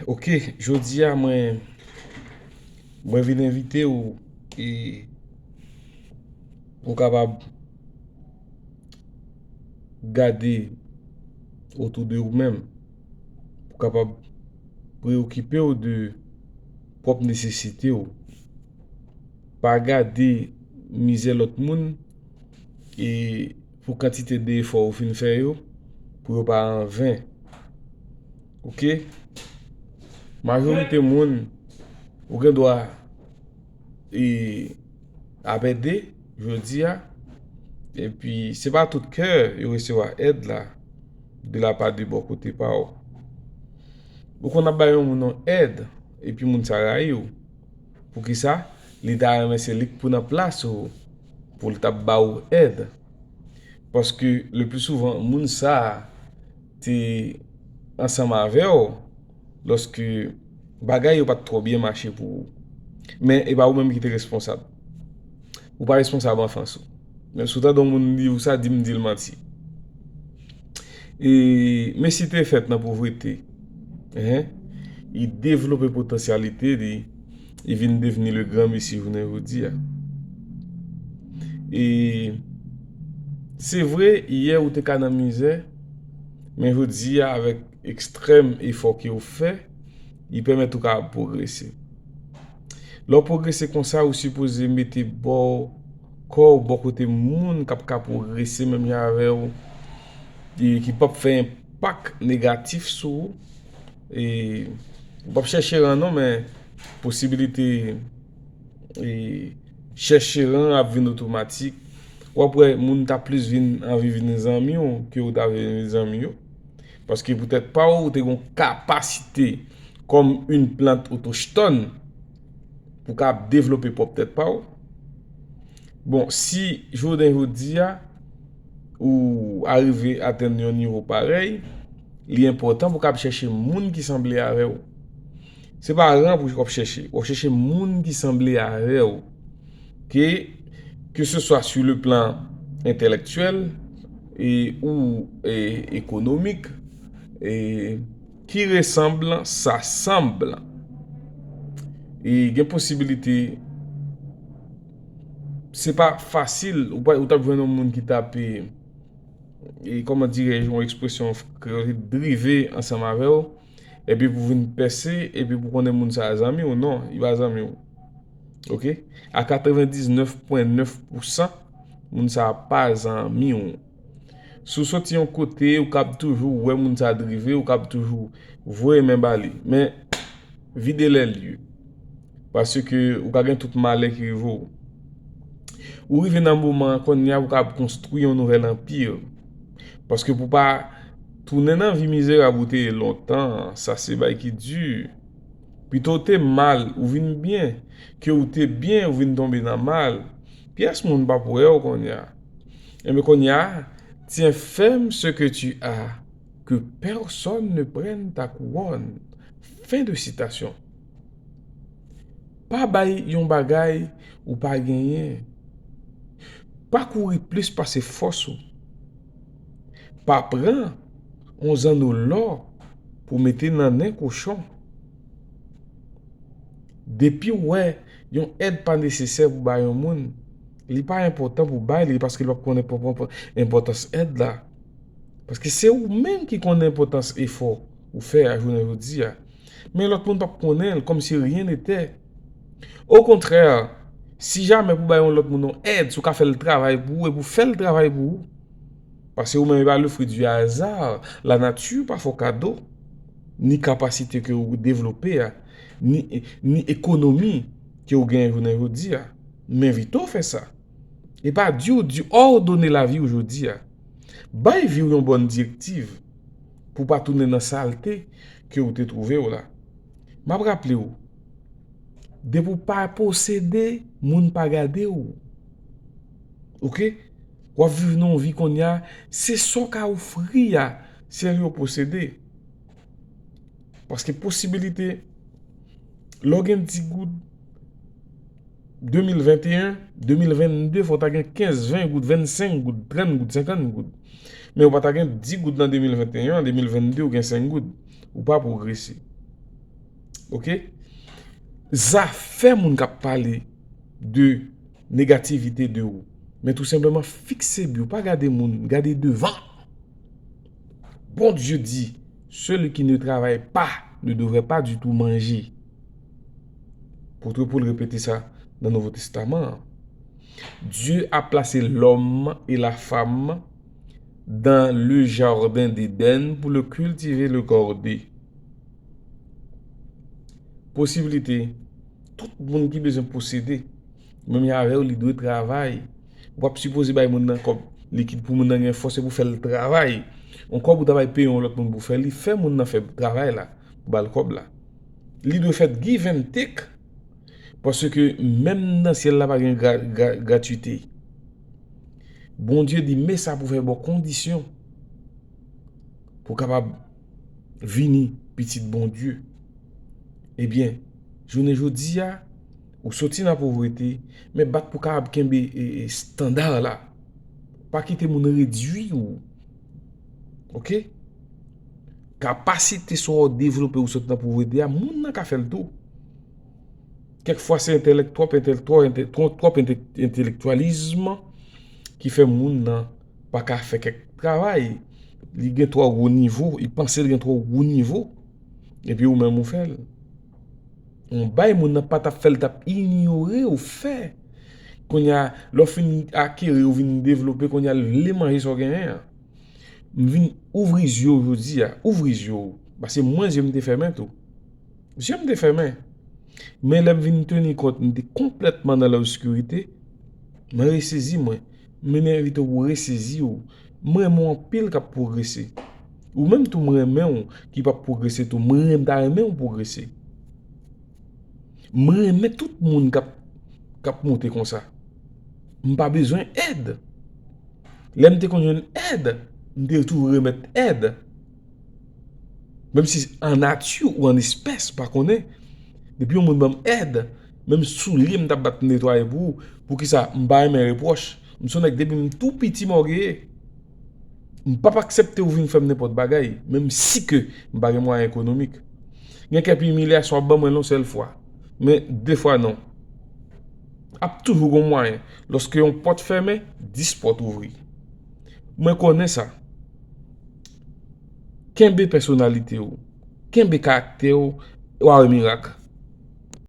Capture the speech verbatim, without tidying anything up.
Ok, jodi a mwen, mwen vin envite w e pou w kapab gade otou de ou menm, pou w kapab preyokipe w de pwòp nesesite w. Pa gade mizè lòt moun e pou kantite de efò ou fin fè yo, pou yo pa anven. Ok? Majorite moun, ou gen dwa e ap ede jodi a, epi se pa tout kè yo resevwa èd la de la pa de bò kote pa w. Ou konn ap bay yon moun yon èd, epi moun sa rayi w. Poukisa? Li ta renmen se li k pou nan plas ou, pou l t ap ba w èd. Paske le pli souvan, moun sa a te ansanm avè w lòske bagay yo pa t twò byen mache pou ou. Men e pa ou menm ki te responsab. Ou pa responsab anfans ou. Men si w tande yon moun di w sa, di m di l manti. E Messi te fèt nan povrete. Hein? Li devlope potansyalite li, li vin devni le gran Messi jounen jodi a. E se vre, yè ou te ka nan mizè, men jodi a, avèk ekstrèm efò ke w fè, li pèmèt ou ka pwogrese. Lè w pwogrese konsa, ou sipoze mete bò kò w bò kote moun k ap ka pwogrese menm jan avè w, e ki p ap fè enpak negatif sou ou. E, ou p ap chèche ran non, men posibilite, e, chèche ran ap vin otomatik. W ap wè moun ta plis vin anvi vin zanmi w ke w ta vle vin zanmi yo. Paske poutèt pa w, ou te gen yon kapasite kòm yon plant otochtòn pou w ka devlope pwòp tèt pa w. Bon, si jounen jodi a, ou arive atenn yon nivo parèy, li enpòtan pou w ka ap chèche moun ki sanble avè w. Se pa ran pou w ap chèche, w ap chèche moun ki sanble avè w. Ke, ke se swa sou le plan entèlektyèl e, ou e, ekonomik, e, qui ressemble, s'assemble. E gen posibilite, se pa fasil, ou pa, ou t ap jwenn yon moun ki t ap, e, e, kòman dirèj, yon ekspresyon kreyòl, drive ansanm avè w, epi pou vin pèse, epi pou konnen moun sa a zanmi w, non, li pa zanmi w. Ok? A katrevendiznèf pwen nèf pousan, moun sa a pa zanmi w. Si w soti yon kote, ou kab toujou wè moun sa a drive, ou kab toujou voye men ba li. Men, vide lè l ye. Paske ou ka gen tout malè ki rive w. Ou rive nan moman an kounye a, ou kab konstwi yon nouvèl anpi. Paske pou pa tounen nan vi mizerab ou te ye lontan, sa se bagay ki di. Pito w te mal, ou vin byen, ke ou te byen, ou vin tonbe nan mal. Pyès moun p ap wè w kounye a. Enben kounye a, tiens ferme ce que tu as, que personne ne prenne ta couronne. Fin de citation. Pa bay yon bagay ou pa genyen. Pa kouri plis pase fòs ou. Pa pran yon zanno lò pou mete nan nen kochon. Depi w wè yon èd pa nesesè pou bay yon moun, li pa enpòtan pou bay li paske l p ap konn enpò-, enpò-, enpòtans èd la. Paske se ou menm ki konn enpòtans efò ou fè a jounen jodi a. Men lòt moun p ap konnen l kòmsi rien n'était. Okontrè, si jamè pou bay yon lòt moun yon èd, si w ka fè l travay pou ou e pou fè l travay pou ou, paske ou menm e pa le fruit du hasard, lanati pa fè w kado, ni kapasite ke ou devlope a, ni, ni ekonomi ke ou genyen jounen jodi a. Men evite w fè sa. E pa di w di òdone lavi w jodi a. Bay vi w yon bòn direktiv pou w pa tounen nan salte ke ou te twouve w la. M ap raple w, depi w pa posede, moun pa gade w. Ok? W ap viv nan yon vi kounye a, se sa w ka ofri a, se li w posede. Paske posibilite, lè w gen dis goud, de mil venteyen, de mil vennde, fò w ta gen kenz, ven goud, vennsenk goud, trant goud, senkant goud. Men ou pa ta gen dis goud nan de mil venteyen an, de mil vennde, ou gen senk goud. Ou pa pwogrese. Ok? Zafè moun k ap pale de negativite de ou. Men tou senpleman fikse bi w, pa gade moun, gade devan. Bondye di, celui qui ne travaille pas ne devrait pas du tout manger. Apot Pòl repete sa nan Nouvo Testaman an. Dieu a placé l'homme et la femme dans le jardin d'Éden pour le cultiver, le garder. Posiblite, tout moun ki bezwen posede, menm jan avè w, li dwe travay. Ou p ap sipoze bay moun nan kòb likid pou moun nan gen fòs e pou fè l travay. Yon kòb ou ta bay peye yon lòt moun pou fè li, fè moun nan fè travay la, pou ba l kòb la. Li dwe fèt give and take. Paske menm nan syèl la pa gen gra, gra, gratwite. Bondye di, men sa pou fè bò kondisyon pou w kapab vini pitit Bondye. Ebyen, jounen jodi a, ou soti nan povrete, men bat pou w kapab kenbe e, e, estanda la. Pa kite moun redui w. Ok? Kapasite sa w devlope ou soti nan povrete a, moun nan ka fè l tou. Kèk fwa se entèlèk, twòp entèlèk, twòp entè, twòp, twòp entè, entèlektyalizm ki fè moun nan pa ka fè kèk travay. Li gen twò gwo nivo, li panse l gen twò gwo nivo. Epi ou menm ou fè l. Yon bay moun nan pa t ap fè l, t ap inyore w fè. Kounye a, lè w fin akeri, ou vin devlope, kounye a l vle manje sa w genyen an. M vin ouvri zye w jodi a, ouvri zye w. Paske mwen, zye m te fèmen tou. Zye m te fèmen. Men lè m vin teni kont, m te konplètman nan lobskirite. Mwen resezi mwen. Mwen envite w resezi w. M renmen w anpil k ap pwogrese. Ou menm tou m renmen w ki p ap pwogrese tou. Mwen renmen, m ta renmen w pwogrese. Mwen renmen tout moun k ap, k ap monte konsa. M pa bezwen èd. Lè m te konn jwenn èd, m te toujou remèt èd. Menm si an nati ou an espès, pa konnen. Depi yon moun ban m èd, menm soulye m t ap bat netwaye pou ou, poukisa m pa renmen repwòch? M se yon nèg depi m tou piti mò geye. M p ap aksepte ou vin fè m nenpòt bagay, menm si ke m pa gen mwayen ekonomik. Gen kèk imilyasyon w ap ban mwen l yon sèl fwa, men de fwa non. Ap toujou gon mwayen. Lòske yon pòt fèmen, dis pòt ouvri. Mwen konnen sa. Kenbe pèsonalite w. Kenbe karaktè w. W a wè mirak.